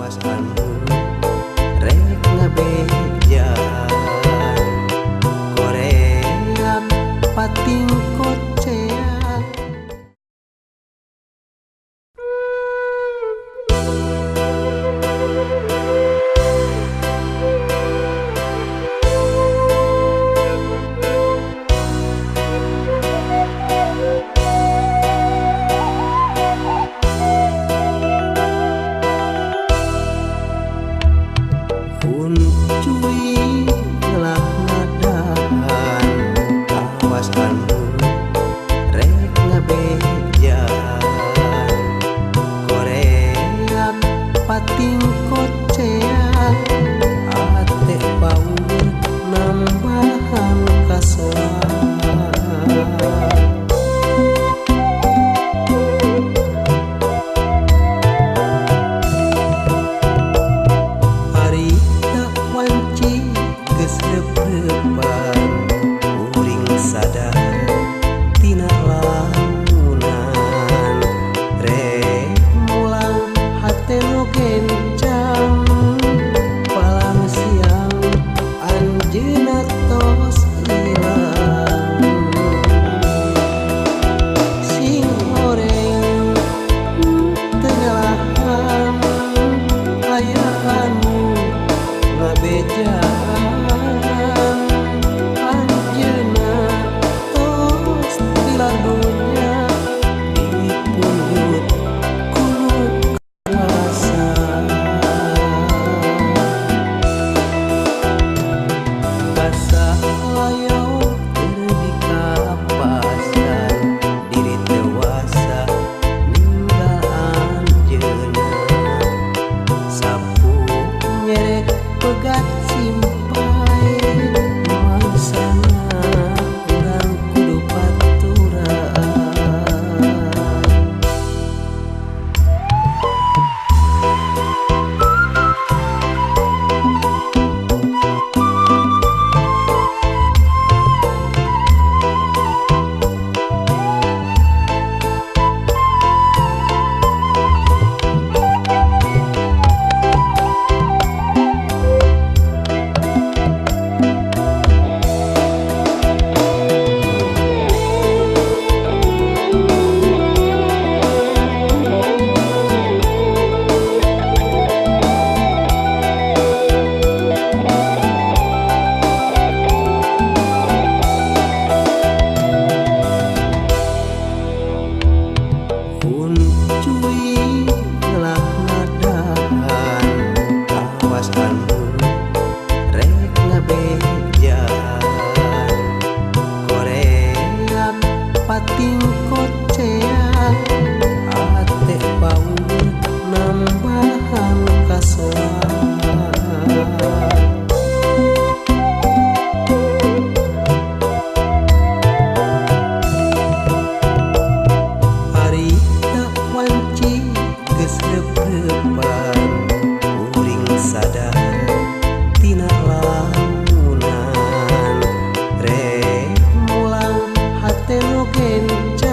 Awas anu rek ngabejaan Korea pating kocean. Cuy ngelak nadahan awas anu rek ngabejaan Korea pating kocean ate bau nambahan kasoan. Uring sadar tina lamunan rek mulang hate nu gencang palang siang anjeunna tos ilang sing horeng teu ngalahan aya anu ngabejaan. Pegat simpai mangsana urang kudu paturan. Cuy ngelak nadahan awas anu rek ngabejaan Korea pating kocean ate bau nambahan kasoan. Uring sadar tina lamunan rek mulang hate nu gencang.